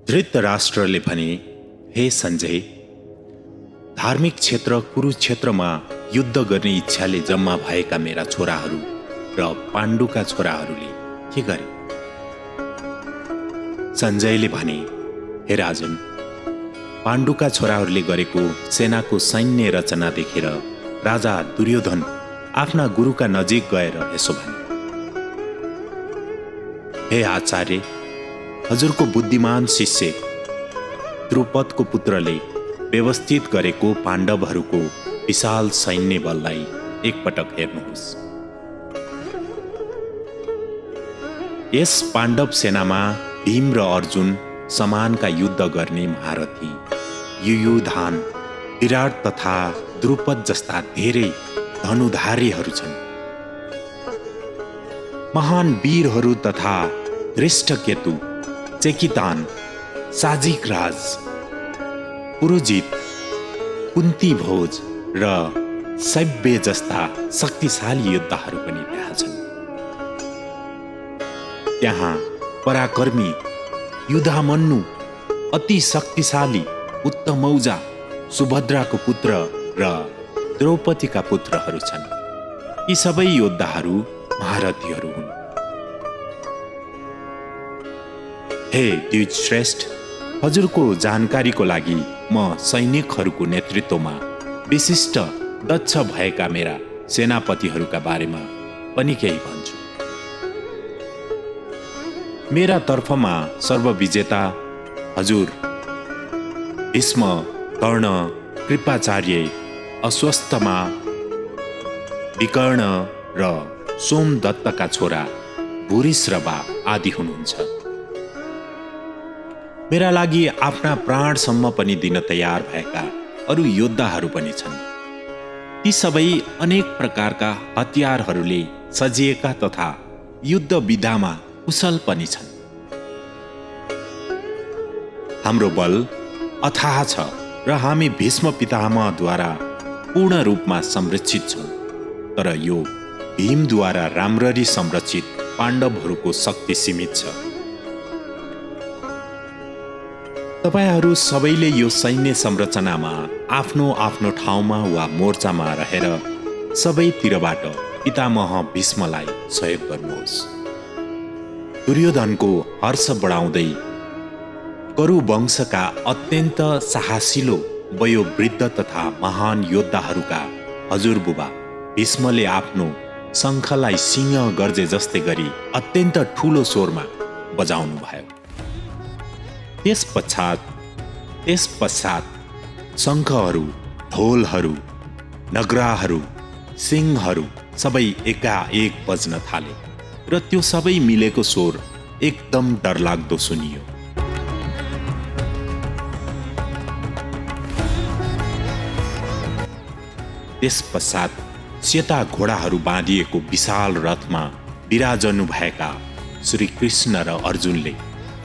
धृतराष्ट्रले भने, हे सञ्जय, धार्मिक क्षेत्र कुरुक्षेत्रमा युद्ध गर्ने इच्छाले जम्मा भएका मेरा छोराहरू र पाण्डुका छोराहरूले के गरे? सञ्जयले भने, हे राजन, पाण्डुका छोराहरूले गरेको सेनाको सैन्य रचना देखेर राजा दुर्योधन आफ्ना गुरुका नजिक गएर यसो भने, हे आचार्य, हजुरको बुद्धिमान शिष्य द्रुपदको पुत्रले व्यवस्थित गरेको पाण्डवहरूको विशाल सैन्य बललाई एकपटक हेर्नुहोस्। यस पाण्डव सेनामा भीम र अर्जुन समानका युद्ध गर्ने महारथी, युयुधान, विराट तथा द्रुपद जस्ता धेरै धनुधारीहरू छन्। महान वीरहरू तथा धृष्टकेतु, चेकितान, साजिकराज, पुरोजित, कुन्तीभोज र सैव्य जस्ता शक्तिशाली योद्धाहरू पनि त्यहाँ छन्। त्यहाँ पराक्रमी युधामन्यु, अति शक्तिशाली उत्तमौजा, सुभद्राको पुत्र र द्रौपदीका पुत्रहरू छन्। यी सबै योद्धाहरू महारथीहरू हुन्। हे द्विजश्रेष्ठ, हजुरको जानकारीको लागि म सैनिकहरूको नेतृत्वमा विशिष्ट दक्ष भएका मेरा सेनापतिहरूका बारेमा पनि केही भन्छु। मेरा तर्फमा सर्वविजेता हजुर भीष्म, कर्ण, कृपाचार्य, अश्वत्थामा, विकर्ण र सोमदत्तका छोरा भूरिश्रवा आदि हुनुहुन्छ। मेरा लागि आफ्ना प्राणसम्म पनि दिन तयार भएका अरू योद्धाहरू पनि छन्। ती सबै अनेक प्रकारका हतियारहरूले सजिएका तथा युद्ध विधामा कुशल पनि छन्। हाम्रो बल अथाह छ र हामी भीष्म पितामहद्वारा पूर्ण रूपमा संरक्षित छौँ। तर यो भीमद्वारा राम्ररी संरक्षित पाण्डवहरूको शक्ति सीमित छ। तपाईहरू सबैले यो सैन्य संरचनामा आफ्नो आफ्नो ठाउँमा वा मोर्चामा रहेर सबैतिरबाट पितामह भीष्मलाई सहयोग गर्नुहोस्। दुर्योधनको हर्ष बढाउँदै करु वंशका अत्यन्त साहसिलो वयोवृद्ध तथा महान योद्धाहरूका हजुरबुबा भीष्मले आफ्नो शङ्खलाई सिंह गर्जे जस्तै गरी अत्यन्त ठूलो स्वरमा बजाउनु भयो। त्यस पश्चात शङ्खहरू, ढोलहरू, नगराहरू, सिंहहरू सबै एकाएक बज्न थाले र त्यो सबै मिलेको स्वर एकदम डरलाग्दो सुनियो। त्यस पश्चात सेता घोडाहरू बाँधिएको विशाल रथमा विराजनु भएका श्री कृष्ण र अर्जुनले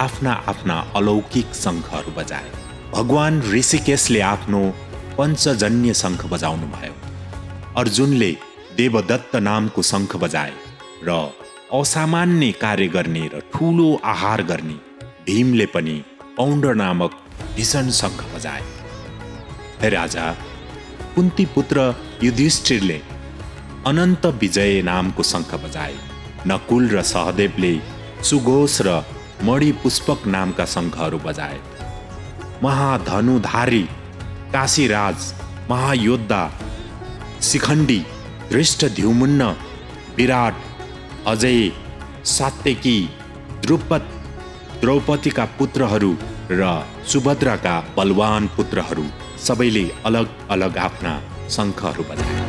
आफ्ना आफ्ना अलौकिक शङ्खहरू बजाए। भगवान ऋषिकेशले आफ्नो पञ्चजन्य शङ्ख बजाउनु भयो। अर्जुनले देवदत्त नामको शङ्ख बजाए र असामान्य कार्य गर्ने र ठूलो आहार गर्ने भीमले पनि पौण्ड नामक भीषण शङ्ख बजाए। हे राजा, कुन्ती पुत्र युधिष्ठिरले अनन्त विजय नामको शङ्ख बजाए। नकुल र सहदेवले सुघोष र मणिपुष्पक नामका शङ्खहरू बजाए। महाधनुधारी काशीराज, महायोद्धा शिखण्डी, धृष्टद्युम्न, विराट, अजय, सात्यकी, द्रुपद, द्रौपदीका पुत्रहरू र सुभद्राका बलवान पुत्रहरू सबैले अलग अलग आफ्ना शङ्खहरू बजाए।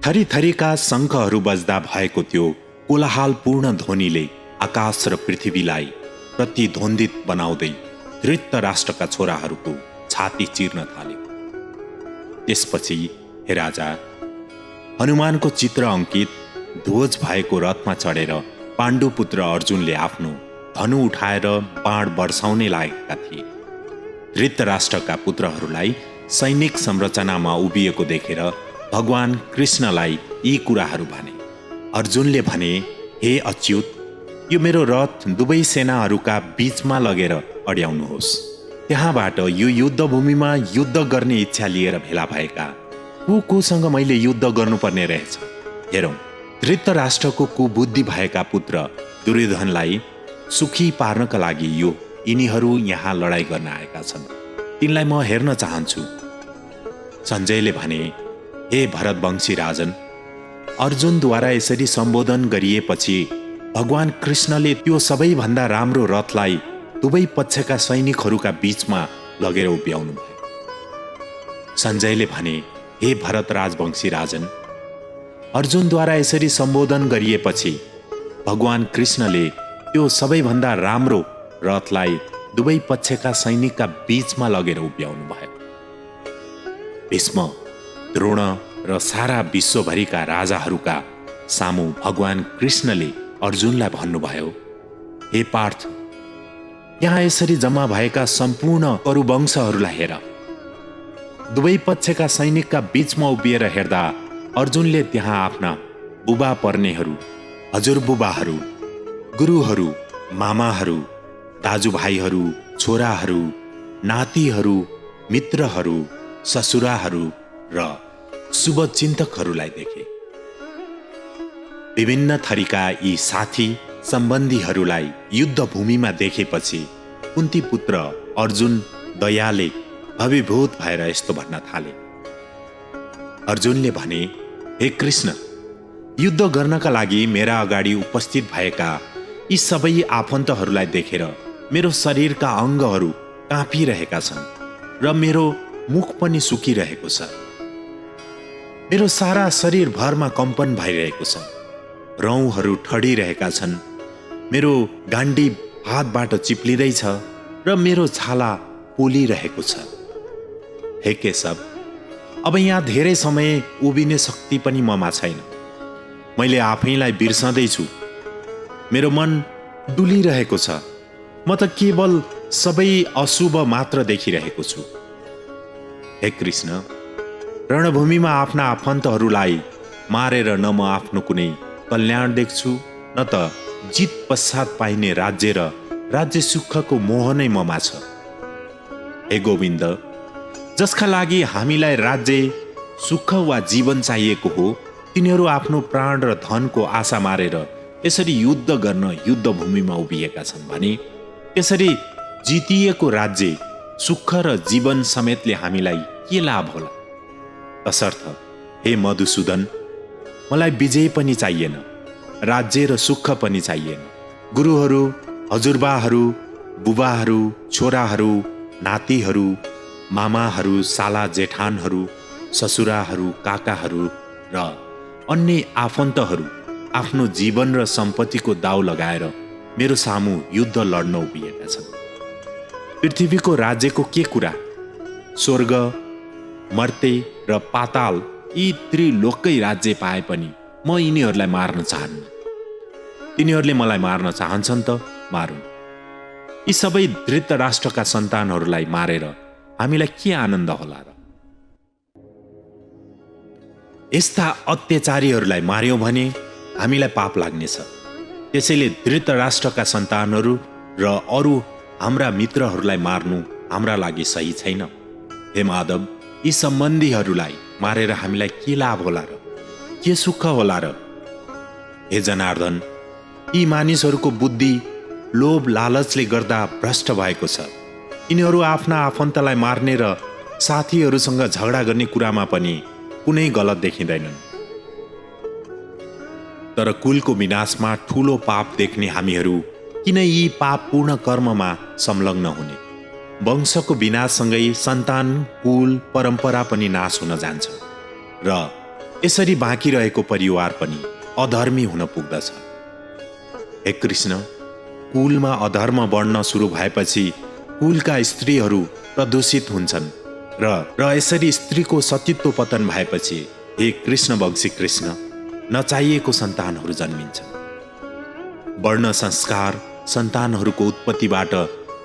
थरीथरीका शङ्खहरू बज्दा भएको त्यो कोलाहलपूर्ण ध्वनिले आकाश र पृथ्वीलाई प्रतिध्वनित बनाउँदै धृतराष्ट्रका छोराहरूको छाती चिर्न थाल्यो। त्यसपछि हे राजा, हनुमानको चित्र अङ्कित ध्वज भएको रथमा चढेर पाण्डुपुत्र अर्जुनले आफ्नो धनु उठाएर बाण बर्साउने लागेका थिए। धृतराष्ट्रका पुत्रहरूलाई सैनिक संरचनामा उभिएको देखेर भगवान कृष्णलाई यी कुराहरू भने। अर्जुनले भने, हे अच्युत, यो मेरो रथ दुवै सेनाहरूका बीचमा लगेर अड्याउनुहोस्। त्यहाँबाट यो युद्धभूमिमा युद्ध गर्ने इच्छा लिएर भेला भएका कोसँग मैले युद्ध गर्नुपर्ने रहेछ। हेरौँ, धृतराष्ट्रको कुबुद्धि भएका पुत्र दुर्योधनलाई सुखी पार्नका लागि यिनीहरू यहाँ लडाईँ गर्न आएका छन्। तिनलाई म हेर्न चाहन्छु। सञ्जयले भने, हे भरतवंशी राजन, अर्जुनद्वारा यसरी सम्बोधन गरिएपछि भगवान कृष्णले त्यो सबैभन्दा राम्रो रथलाई दुवै पक्षका सैनिकहरूका बीचमा लगेर उभ्याउनु भयो। सञ्जयले भने, हे भरत राजवंशी राजन, अर्जुनद्वारा यसरी सम्बोधन गरिएपछि भगवान कृष्णले त्यो सबैभन्दा राम्रो रथलाई दुवै पक्षका सैनिकका बीचमा लगेर उभ्याउनु भयो। भीष्म, द्रोण र सारा विश्वभरिका राजाहरूका सामु भगवान कृष्णले अर्जुनलाई भन्नुभयो, हे पार्थ, यहाँ यसरी जम्मा भएका सम्पूर्ण कुरुवंशहरूलाई हेर। दुवै पक्षका सैनिकका बीचमा उभिएर हेर्दा अर्जुनले त्यहाँ आफ्ना बुबा पर्नेहरू, हजुरबुबाहरू, गुरुहरू, मामाहरू, दाजुभाइहरू, छोराहरू, नातिहरू, मित्रहरू, ससुराहरू र शुभचिन्तकहरूलाई देखे। विभिन्न थरीका यी साथी सम्बन्धीहरूलाई युद्धभूमिमा देखेपछि कुन्ती पुत्र अर्जुन दयाले अभिभूत भएर यस्तो भन्न थाले। अर्जुनले भने, हे कृष्ण, युद्ध गर्नका लागि मेरा अगाडि उपस्थित भएका यी सबै आफन्तहरूलाई देखेर मेरो शरीरका अङ्गहरू काँपिरहेका छन् र मेरो मुख पनि सुकिरहेको छ। मेरो सारा शरीरभरमा कम्पन भइरहेको छ। रौँहरू ठडिरहेका छन्। मेरो गाण्डी हातबाट चिप्लिँदैछ र मेरो छाला पोलिरहेको छ। हे केशव, अब यहाँ धेरै समय उभिने शक्ति पनि ममा छैन। मैले आफैलाई बिर्सँदैछु। मेरो मन डुलिरहेको छ। म त केवल सबै अशुभ मात्र देखिरहेको छु। हे कृष्ण, रणभूमिमा आफ्ना आफन्तहरूलाई मारेर न म आफ्नो कुनै कल्याण देख्छु, न त जित पश्चात पाइने राज्य र राज्य सुखको मोह नै ममा छ। हे गोविन्द, जसका लागि हामीलाई राज्य सुख वा जीवन चाहिएको हो, तिनीहरू आफ्नो प्राण र धनको आशा मारेर यसरी युद्ध गर्न युद्धभूमिमा उभिएका छन् भने यसरी जितिएको राज्य सुख र जीवन समेतले हामीलाई के लाभ होला? तसर्थ हे मधुसूदन, मलाई विजय पनि चाहिएन, राज्य र सुख पनि चाहिएन। गुरुहरू, हजुरबाहरू, बुबाहरू, छोराहरू, नातिहरू, मामाहरू, साला जेठानहरू, ससुराहरू, काकाहरू र अन्य आफन्तहरू आफ्नो जीवन र सम्पत्तिको दाउ लगाएर मेरो सामु युद्ध लड्न उभिएका छन्। पृथ्वीको राज्यको के कुरा? स्वर्ग, मर्ते र पाताल यी त्रिलोककै राज्य पाए पनि म यिनीहरूलाई मार्न चाहन्न। तिनीहरूले मलाई मार्न चाहन्छन् त मारुन्। यी सबै धृतराष्ट्रका सन्तानहरूलाई मारेर हामीलाई के आनन्द होला र? यस्ता अत्याचारीहरूलाई मार्यौं भने हामीलाई पाप लाग्नेछ। त्यसैले धृतराष्ट्रका सन्तानहरू र अरू हाम्रा मित्रहरूलाई मार्नु हाम्रा लागि सही छैन। हे माधव, यी सम्बन्धीहरूलाई मारेर हामीलाई के लाभ होला र? के सुख होला र? हे जनार्दन, यी मानिसहरूको बुद्धि लोभ लालचले गर्दा भ्रष्ट भएको छ। यिनीहरू आफ्ना आफन्तलाई मार्ने र साथीहरूसँग झगडा गर्ने कुरामा पनि कुनै गलत देखिँदैनन्। तर कुलको विनाशमा ठूलो पाप देख्ने हामीहरू किन यी पापपूर्ण कर्ममा संलग्न हुने? वंशको विनाशसँगै सन्तान, कुल, परम्परा पनि नाश हुन जान्छ र यसरी बाँकी रहेको परिवार पनि अधर्मी हुन पुग्दछ। हे कृष्ण, कुलमा अधर्म बढ्न सुरु भएपछि कुलका स्त्रीहरू प्रदूषित हुन्छन् र यसरी स्त्रीको सतीत्व पतन भएपछि हे कृष्ण वंशी कृष्ण, नचाहिएको सन्तानहरू जन्मिन्छन्। वर्ण संस्कार, सन्तानहरूको उत्पत्तिबाट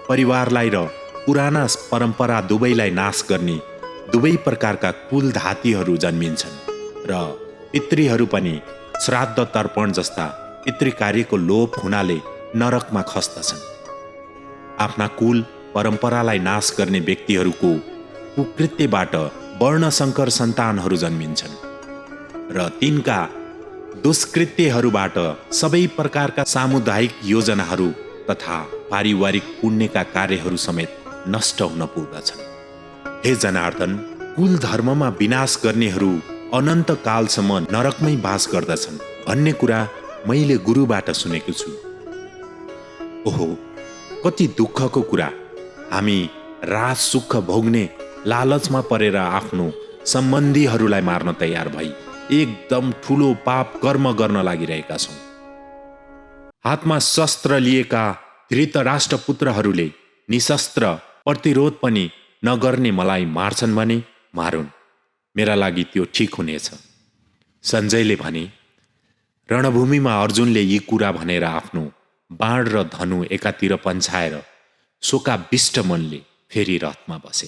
परिवारलाई र पुराना परम्परा दुवैलाई नाश गर्ने दुवै प्रकारका कुल धातीहरू जन्मिन्छन् र पितृहरू पनि श्राद्ध तर्पण जस्ता पितृ कार्यको लोप हुनाले नरकमा खस्दछन्। आफ्ना कुल परम्परालाई नाश गर्ने व्यक्तिहरूको कुकृत्यबाट वर्णशङ्कर सन्तानहरू जन्मिन्छन् र तिनका दुष्कृत्यहरूबाट सबै प्रकारका सामुदायिक योजनाहरू तथा पारिवारिक पुण्यका कार्यहरू समेत नष्ट हुन पुग्दछन्। हे जनार्दन, कुल धर्ममा विनाश गर्नेहरू अनन्त कालसम्म नरकमै बास गर्दछन् भन्ने कुरा मैले गुरुबाट सुनेको छु। ओहो, कति दुःखको कुरा! हामी राज सुख भोग्ने लालचमा परेर आफ्नो सम्बन्धीहरूलाई मार्न तयार भई एकदम ठुलो पाप कर्म गर्न लागिरहेका छौँ। हातमा शस्त्र लिएका धृतराष्ट्र पुत्रहरूले निशस्त्र प्रतिरोध पनि नगर्ने मलाई मार्छन् भने मारुन्, मेरा लागि त्यो ठिक हुनेछ। सञ्जयले भने। रणभूमिमा अर्जुनले यी कुरा भनेर आफ्नो बाण र धनु एकातिर पन्छाएर शोकाविष्ट मनले फेरि रथमा बसे।